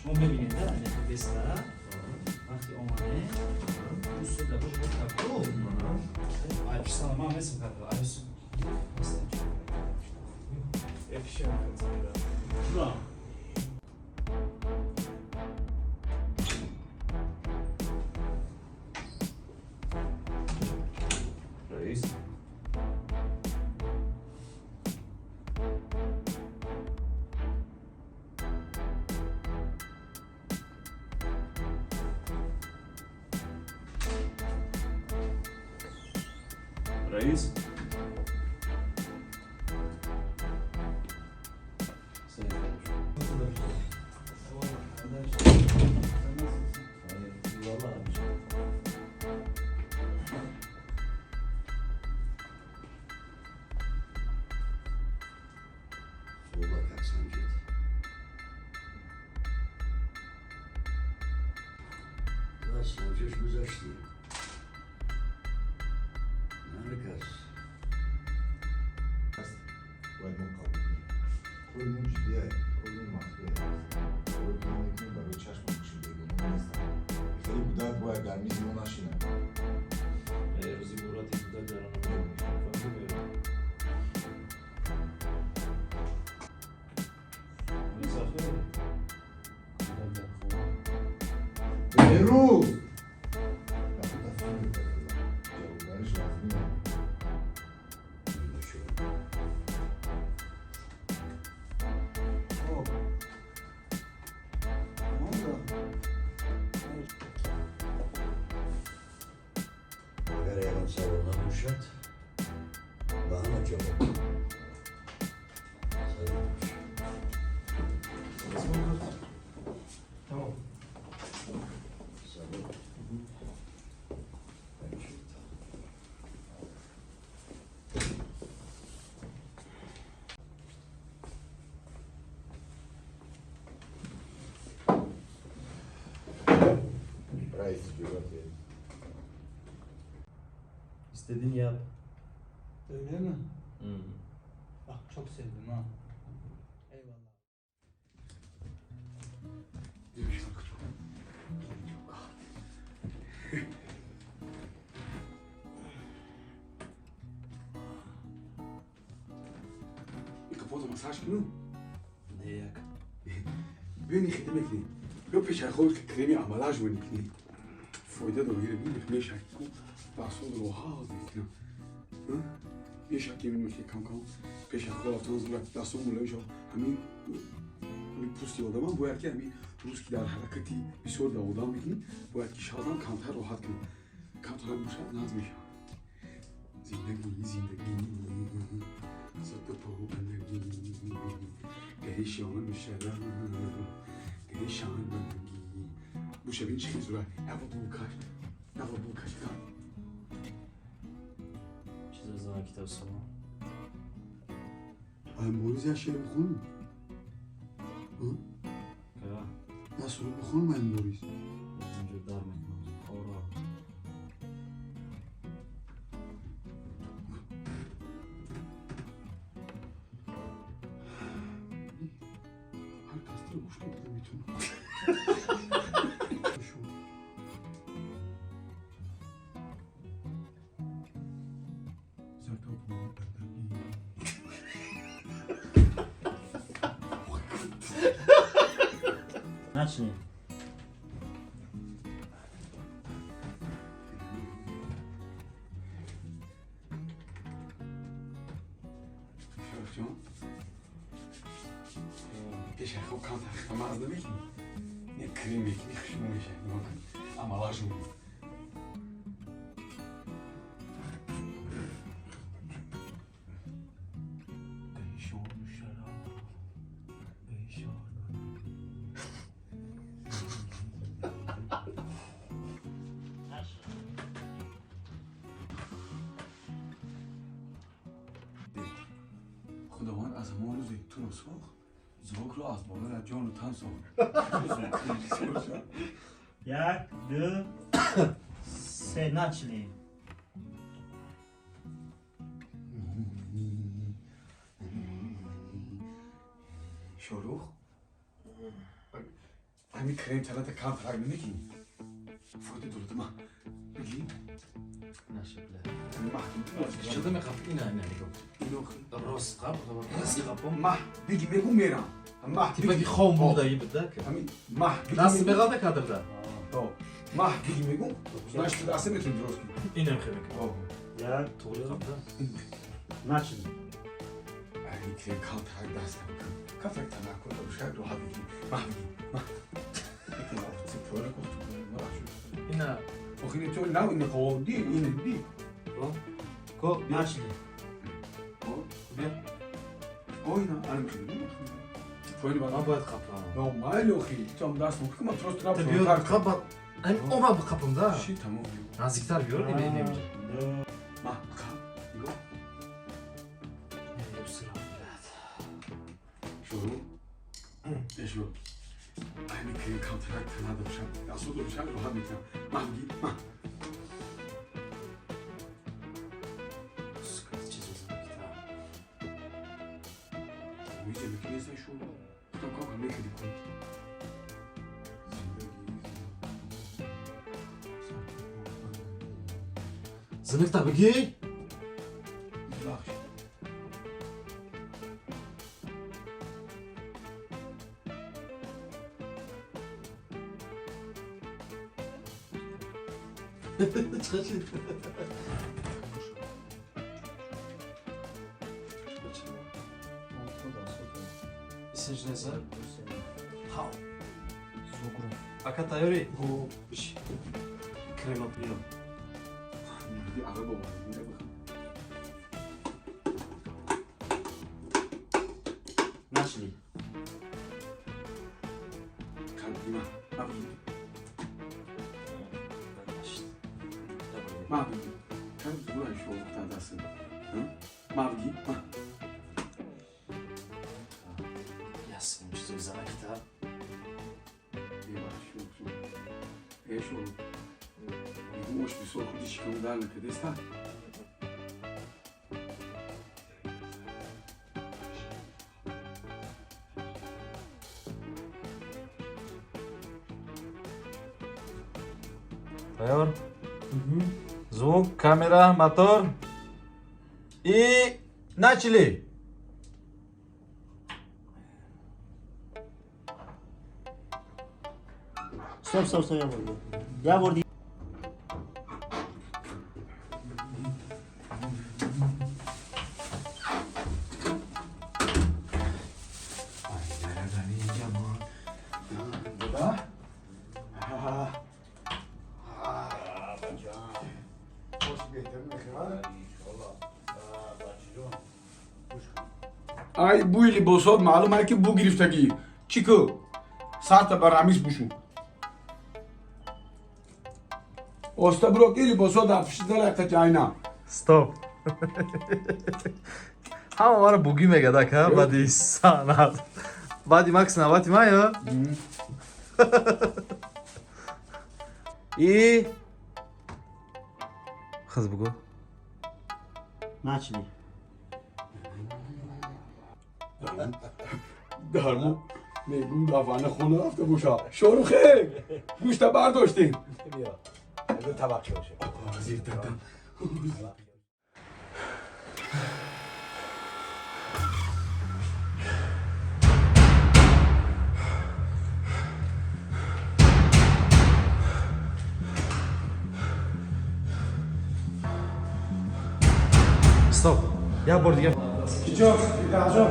Шумо мебинед, вақти омадем, Раис. Раис. Санҷиш гузаштӣ. Ҳар кас. Бояд мо қабул кунем. Кори мо ҷиддия, кори мо махфия аст. Коре ки мо мекунем, барои чашму гӯши бегона нестанд. Хеле кӯдак бояд дар мизи мо нашинад. Рӯзи мурати кӯдак дар он. Беҳрӯз! Ҷавобгариш вазмин. Хоб. Тамом. Агар ягон савол набошад, ба ҳама ҷавоб. Салом бош. Тамом. Салом. Панҷшед. Раис, ҷуръат. İstediğini yap. Öyle mi? Hı. Bak, çok sevdim ha. Eyvallah. Капото массаж кунам? Не, як. Биёни, хеле мекунӣ. Ё пешайхо креми амалаж мекунӣ. Фоида дорад, мешак ку басод роҳат мекунам. Мешак ки мекунӣ кам-кам пешайхо рафтан зура дастон мулоим шав. Ҳамин пӯсти одамам бояд ки ҳамин рӯз ки дар ҳаракати бисёр дар одам мекунӣ, бояд ки шавам камтар роҳат кунам. Камтар бошад, наз мешавам. Зиндагӣ, зиндагӣ, зада бандагӣ, перешон мешавам, перешон бандагӣ. Буша, бин, чӣ хел зура. Ява букаш, ява букаш. Чиз аз зана китоб сума. Ай, Борис, як шеър бихонем? Ка? Як суруд бихонем, ай, Борис. Инҷо дар мекунам. Хора. Ҳар кас туро гӯш карда метавонад. Зада бандагӣ. Начни. Шарафҷон, пешайхо камтар маз намекунӣ? Не, крем мекунӣ, хушбӯ мешавад. Нигоҳ кун, амалажу. Пешон шараб, пешон. Худованд аз ҳамон рӯзе туро сохт. Звук ро аз боло ра ҷону тан сохт. Як, ду, се, начали. Шорух, ҳамин крем таната кам тарак намекунӣ? Фоида дорад, ма бигӣ. Наша, бля. Маҳ. Чида мехоҳ? Ина, ина, нигоҳ. Ино. Рост қаб, рост қапом. Маҳ бигӣ, мегум, мерам. Маҳ. Типа ки хом бурдаги буда ка. Ҳамин маҳ бигӣ. Даст меғалта кадрда. Маҳ бигӣ, мегум, значит, аса метавонӣ дуруст кунӣ. Инам хе мекунам. Як, Туғри қабда. Начали. Ҳамин крем кам тарак даст кам кам тарак тамаркуз дошт, роҳат бигӣ. Маҳ бигӣ, маҳ. Ина. Охи ин то на, ин қоди, ин би. Ко, бия. Начали. Бия. Ой, на анам хеле. Поёни Ман баъд. бояд қапам. Нормал, охи. Ту ҳам даст мукун, ман просто Та биё қап, ҳамин ова қапам да. Ши, тамом. Наздиктар биёр, ина, ина инҷа. Ду. Маҳ қап. Нигоҳ. Шурӯъ. Эшо. Ҳамин крем кам тарак танада бошад. Дасту бошад, роҳат мекунам. Маҳ бигӣ, маҳ. Сука, чиз занакита. Миҷа мекунӣ, шурӯъ. Гуфтам, кам мекунӣ кун. Зинакта бигӣ. Бахш. Чӣ? Исинҷ неса? Хау. Ака, тайёрӣ? Биши. Крема биё. Марди араб овардем, бихам. Начали. Кам бигӣ, маҳ. Маҳ бигӣ. Маҳ бигӣ. Кам зура шурӯъ та даст. Маҳ бигӣ, маҳ. Ясим чизои занакита. Бебахш, шурӯъ. Э, шурӯъ. Мегум, ош бисёр худи шикаму дар накардеста. Тайёр? Звук, камера, мотор. И начали! Стоп, стоп, стоп, я бурди. Я бурди. Да? Бош беҳтар мехӯрад. Ай, бӯи либосот маълум ай, ки бӯ гирифтагӣ. Чӣ ку? Сарта ба рамис бушу. Оста биро, ки либосот дар пишти дарахта айна. Стоп. Ҳама маро бугӣ мегад, ака, баъди санъат. Баъди Макс навбати ман ё? И хаз бугӯ. Начали. Дармо мегум, равана хона рафта боша. Шорухе, гӯшта бардоштем. Биё. Табақча боша. Зир дадам. Стоп. Як бор дигар. Ҷон, ҷон,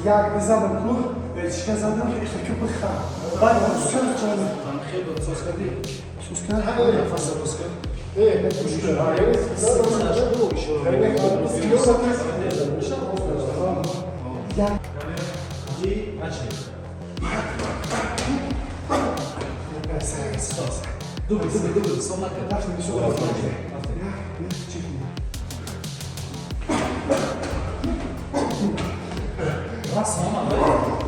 як бизадам ку, чика задам, ки бихам. Баъд сӯз ҷон. Хеле сос кардӣ? Сӯз кардам. Нафас рост кард. Дубл, дубл, дубл, стоп накард. Раз, омад.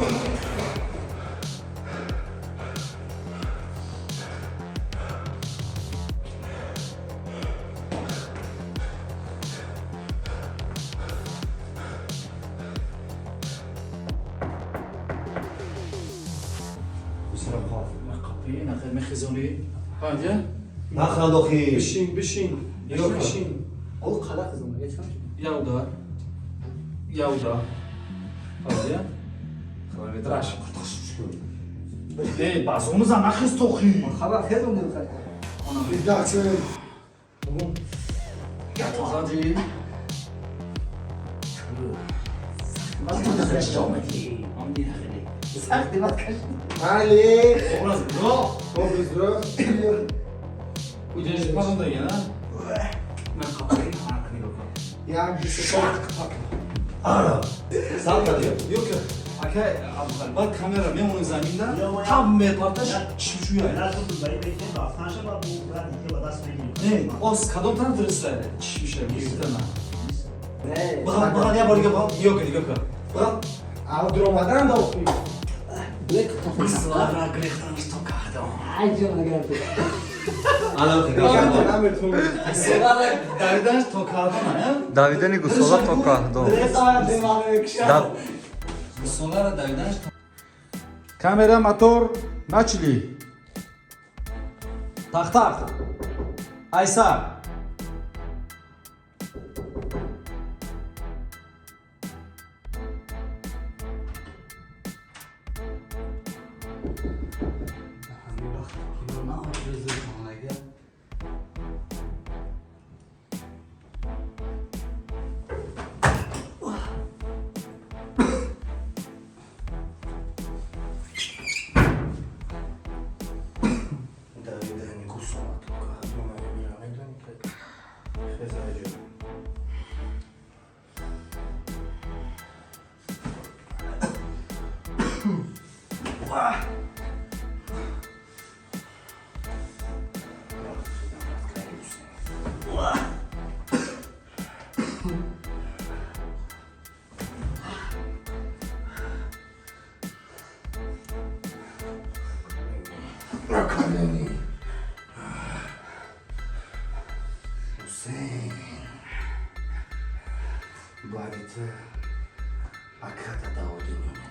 Наханд охи. Бишин, бишин. Бишин. О қала хизонда. Явда. Явда. Фаҳмидӣ? Хронометраж. Эй, базомиза нахист охи. Хабар хезонда. Редакция. Задӣ. Али. Образ бро. Образ бро. Уҷаш пазонда ена. Ман қапаи ҳарак нигоҳ кун. Як, ду, се, чор. Ара. Сал кадия. Ёк, акай Абдухалил, баъд камера мемони заминда, таб мепарташ чишмшӯя. Не, оз кадом тараф дурустае? Чишмша гирифтана. Бағал, бағал, я бор дига, бағал, нигоҳ кун, нигоҳ кун. Бағал. Абдуромадан да охи. Слава грехтанаш то кардам. Ана охи. Наметонам. Слава давиданаш то кардам, а? Давидани гусола то каҳдон. Да, Гусолара давиданаш то Камера, мотор, начали. Тахтах. Айса. Давидани гусола то каҳдон. Медонӣ ки хезаҷо. Наканени. Хусейн. Бадите аката даудиньоне.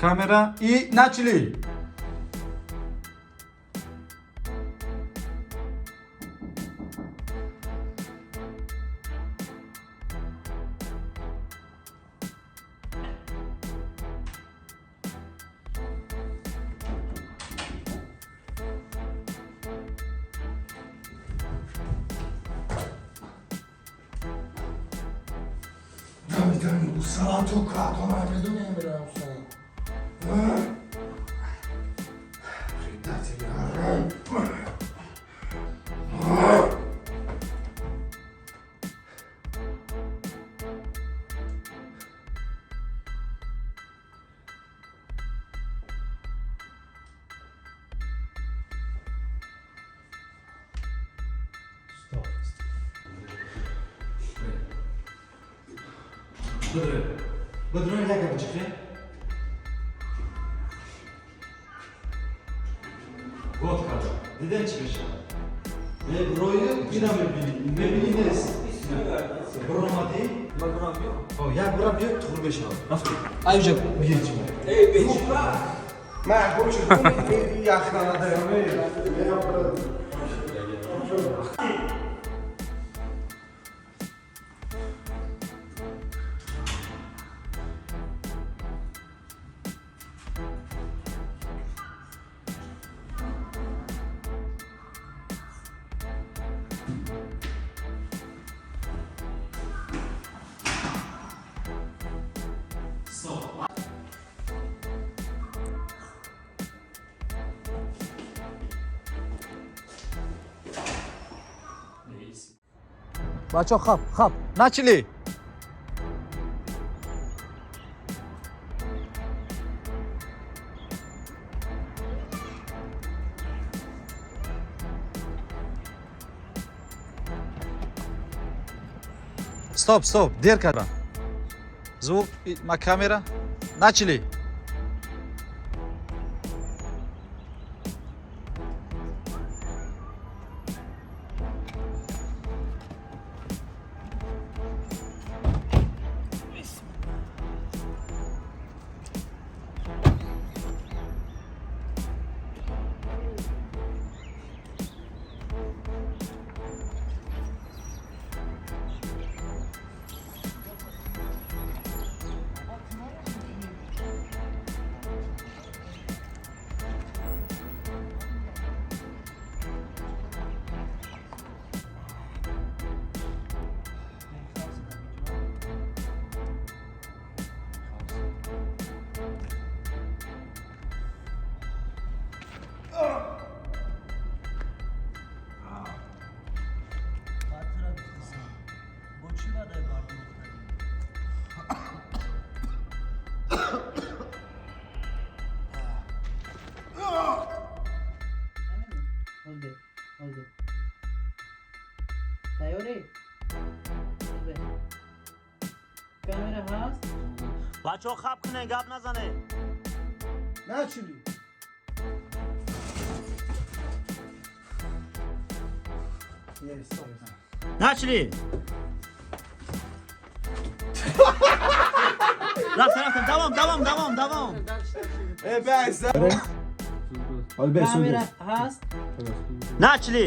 Камера и начали. Давидани гусала то кардон. Медонӣ амира Хусейн. Предатели ҳаром. Быдры. Быдры яка бичихе? Год карда. Дидем чӣ мешавад? Рою ина мебинӣ. Мебинӣ нест. Биромадӣ? О, як бора биё туғри мешавад. Рафтӣ. Айҷа бигир чӣ. Ман гӯши яхнада. Бачо, хаб, хаб. Начали. Стоп, стоп, дер кардам. Звук на камера. Начали. Бо чӣ ваъдаи бардурӯғ кардӣ? Ҳозир, ҳозир. Тайёрӣ? Ҳозир. Камера ҳаст? Бачаҳо, хаб кунед, гап назанед. Начали. Yes, yes. Начали. Рафтан, рафтан, давом, давом, давом, давом. Камера ҳаст? Начали.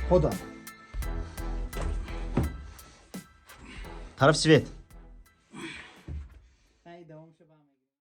Хода. Тараф свет.